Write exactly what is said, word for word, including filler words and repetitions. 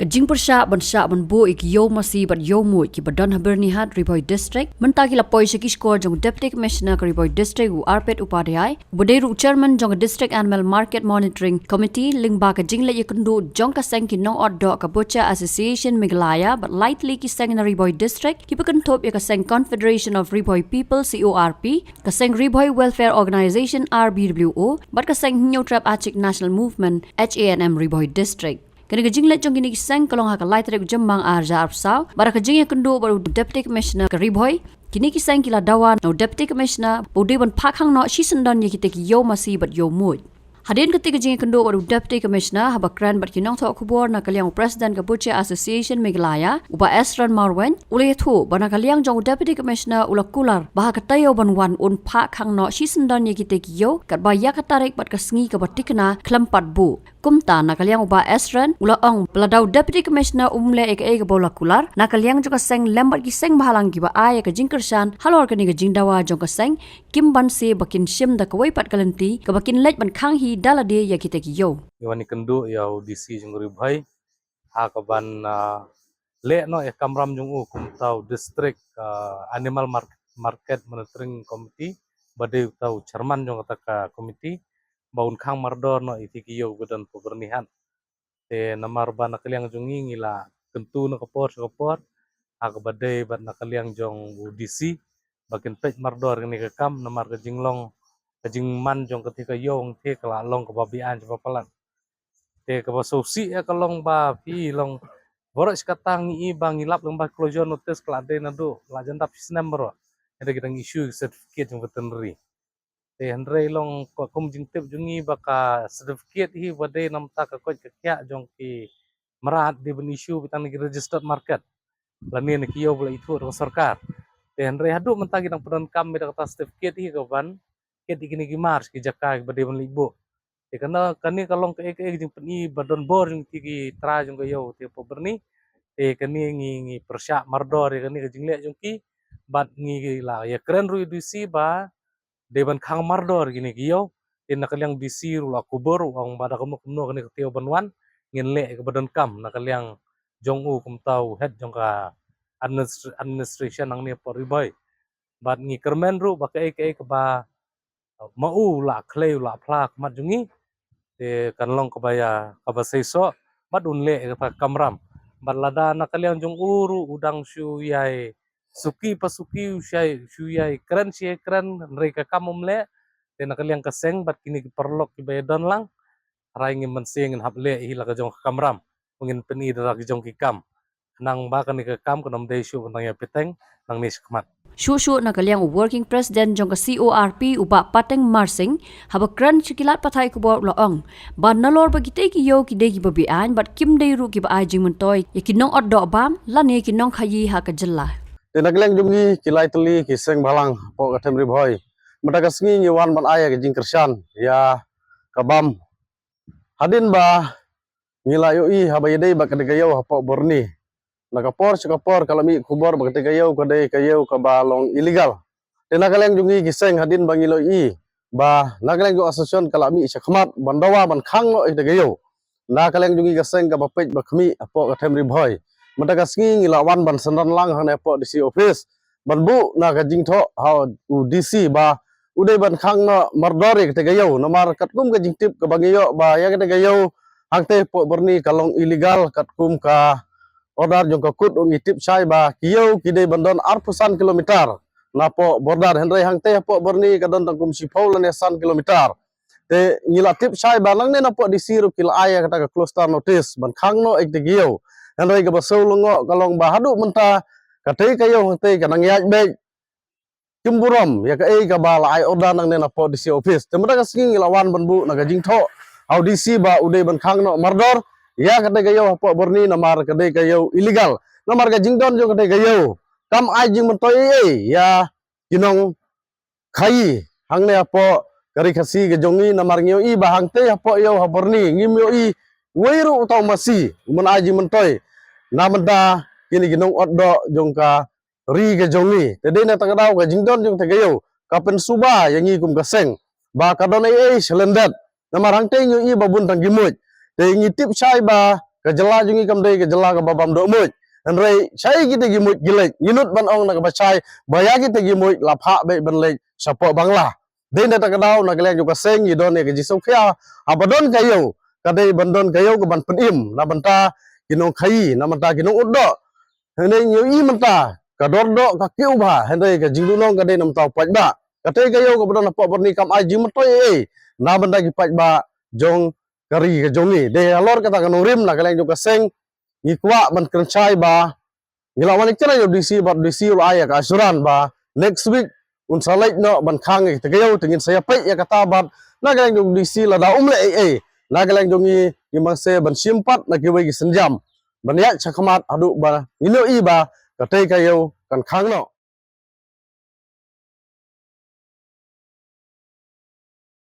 Jingpyrshah ban shah ban buh ïa ki ïew masi bad ïew muid kiba don ha Byrnihat, Ri Bhoi District, mynta ki la poi sha ki shkor jong u Deputy Commissioner ka Ri Bhoi District, u Arpit Upadhyay, uba dei ruh u Chairman jong ka District Animal Market Monitoring Committee, lyngba ka jingleit ïakynduh jong ka seng ki nongot doh ka Butcher Association Meghalaya bad lai tylli ki seng na Ri Bhoi District kiba kynthup ïa ka seng Confederation of Ri Bhoi People, C O R P, ka seng Ri Bhoi Welfare Organisation, R B W O, bad ka seng Hynñiewtrep Achik National Movement, H A N M, Ri Bhoi District. Kane ka jingleit jong kine ki seng ka long ha ka lai tarik u Jymmang ar hajar arphew saw, bad ha ka jingïakynduh bad u Deputy Commissioner ka Ri Bhoi, kine ki seng ki la dawa na u Deputy Commissioner ba u dei ban phah khang noh shisyndon ïa kitei ki ïew masi bad ïew muid. Hadien katei ka jingïakynduh bad u Deputy Commissioner, haba kren bad ki nongthoh khubor na ka liang u President ka Butcher Association Meghalaya, u Bah Esron Marwein, u la ïathuh ba na ka liang jong u Deputy Commissioner u la kular ba ha ka taïew ban wan un phah khang noh shisyndon ïa kitei ki ïew, katba ïa ka tarik bad ka sngi kaba thikna khlem pat buh. Kumta na ka liang u Bah Esron u la ong ba lada u Deputy Commissioner um leh ïa kaei kaba u la kular, na ka liang jong ka seng lem bad ki seng bhalang kiba ai ïa ka jingkyrshan halor kane ka jingdawa jong ka seng, kim banse ba kin shim da kawei pat ka lynti kaba kin leit ban khang hi da lade ïa kitei ki ïew. Ngi wan ïakynduh ïa u D C jong Ri Bhoi ha kaban, ah, leh noh ïa ka kamram jong u kum uta u District, ah, Animal Mar-, Market Monitoring Committee, ba dei uta u Chairman jong kata ka committee, ba un khang mardor noh ïa kitei ki ïew ba don ha Byrnihat. Te namar ba na ka liang jong ngi ngi la kyntu na ka por sha ka por ha kaba dei bad na ka liang jong u D C ba kin peit mardor kane ka kam, namar ka jinglong ka jingman jong katei ka ïew hangtei ka la long kaba beaiñ shabar palat. Te kaba sngewsih ïa ka long ba phi long baroh shi katta ngi i ba ngi lap lyngba closure notice ka la dei naduh la jan dap shi snem baroh. Hynrei ki dang issue certificate jong veterinary. Te hynrei long ka kum jingtip jong ngi ba ka certificate hi ba dei namar ka koit ka khiah jong ki mrad dei ban issue beit tang na ki registered market lane na ki ïew ba la ithuh da ka sorkar. Te hynrei haduh mynta ki dang pyndonkam beit da kata certificate hi kaban kit ïa kine ki mar ki jaka kiba dei ban leit buh. Te kane, kane ka long kaei kaei ka jingpyni ba don bor jong ki, ki trai jong ka ïew te ha Byrni. Te kane ngi, ngi pyrshah mardor ïa kane ka jingleh jong ki bad ngi la ïakren ruh ïa u D C ba dei ban khang mardor kine ki ïew. Te na ka liang D C ruh la kubur, u ong ba da kumno kumno kane ka taïew ban wan ngin leh ïa kaba donkam na ka liang jong u kum uta u head jong ka administra-, administration hangne ha Ri Bhoi. Bad ngi kyrmen ruh ba kaei kaei kaba ma u la khlei u la phla ha khmat jong ngi, te kan long kaba ïa, kaba seisoh bad un leh ïa kata ka kamram. Bad lada na ka liang jong u ruh u dang shu ïai suki pa suki, u shu ïai, shu ïai kren shi ïai kren, hynrei ka kam um leh, te na ka liang ka seng bad kine ki paralok kiba ïadon lang, hynrei ngim banse ngin hap leh hi la ka jong ka kamram, ngin pyni da la ka jong ki kam. Khnang ba kane ka kam kan ym dei shuh ban dang ïa bteng nangne shakhmat. Shuh shuh na ka liang u Working President jong ka C O R P, u Bah Pateng Marsing, haba kren sha ki lad pathai khubor u la ong ba nalor ba kitei ki ïew ki dei kiba beaiñ bad kim dei ruh kiba ai jingmyntoi ïa ki nongot doh bam lane ki nongkhaïi ha ka jylla. Te na ka liang jong ngi ki lai tylli ki seng bhalang hapoh ka them Ri Bhoi, mynta ka sngi ngi wan ban ai ïa ka jingkyrshan ïa ka bam. Hadien ba ngi la ïohi haba ïadei bad katei ka ïew hapoh Byrni, na ka por sha ka por ka la mih khubor ba katei ka ïew ka dei ka ïew kaba long illegal. Te na ka liang jong ngi ki seng hadien ba ngi la ïohi ba na ka liang jong association ka la mih shakhmat ban dawa ban khang noh ïa katei ka ïew. Na ka liang jong ngi ka seng kaba peit ba khmih hapoh ka them Ri Bhoi, mynta ka sngi ngi la wan ban syndon lang hangne hapoh D C office ban buh na ka jingthoh ha u D C ba u dei ban khang noh mardor ïa katei ka ïew, namar katkum ka jingtip kaba ngi ïoh ba ïa katei ka ïew hangtei hapoh Byrni ka long illegal katkum ka order jong ka kut. U ngi tip shai ba ki ïew ki dei ban don arphew san kilometer napoh border, hynrei hangtei hapoh Byrni ka don tang kum shiphew lane san kilometer. Te ngi la tip shai ba nangne napoh D C ruh ki la ai ïa kata ka closure notice ban khang noh ïa katei ka ïew. Hynrei kaba sngewlyngngoh ka long ba haduh mynta katei ka ïew hangtei ka nang ïaid beit. Kim burom ïa kaei kaba la ai order nangne napoh D C office. Te mynta ka sngi ngi la wan ban buh na ka jingthoh ha u D C ba u dei ban khang noh mardor ïa katei ka ïew hapoh Byrni, namar ka dei ka ïew illegal. Namar ka jingdon jong katei ka ïew kam ai jingmyntoi ei ei ïa ki nongkhaïi hangne hapoh ka Ri Khasi ka jong ngi, namar ngi ïohi ba hangtei hapoh ïew ha Byrni ngim ïohi wei ruh uta u masi u man ai jingmyntoi na bynta kine ki nongot doh jong ka ri ka jong ngi. Te dei na kata ka daw ka jingdon jong katei ka ïew ka pynsuba ïa ngi kum ka seng ba ka don ei ei shalyndet, namar hangtei ngi ïohi ba bun tang ki muid. Te ngi tip shai ba ka jylla jong ngi kam dei ka jylla kaba bam doh muid. Hynrei shai kita ki muid ki leit, ngi nud ban ong na kaba shai ba ïa kita ki muid la phah beit ban leit shapoh Bangla. Dei na kata ka daw na ka liang jong ka seng ngi don ïa ka jingsngewkhia, haba don ka ïew ka dei ban don ka ïew ka ban pynim na bynta ki nongkhaii, na bynta ki nongud doh. Hynrei ngi ïohi mynta ka dor doh ka kiew bha, hynrei ka jingduhnong ka dei na bynta u paidbah. Katei ka ïew kaba don hapoh Byrni kam ai jingmyntoi ei ei na bynta ki paidbah jong ka ri ka jong ngi. Dei halor kata ka nongrim na ka liang jong ka seng ngi kwah ban kren shai ba ngi la wan ïakren ïa u D C bad u D C u la ai ïa ka assurance ba next week un sa leit noh ban khang ïa kata ka ïew, te ngin sa ïapeit ïa kata bad na ka liang jong u D C lada um leh ei ei na ka liang jong ngi, ngi mangse ban shim pat na kiwei ki sienjam ban ïaid shakhmat haduh ba ngin ïohi ba katei ka ïew kan khang noh.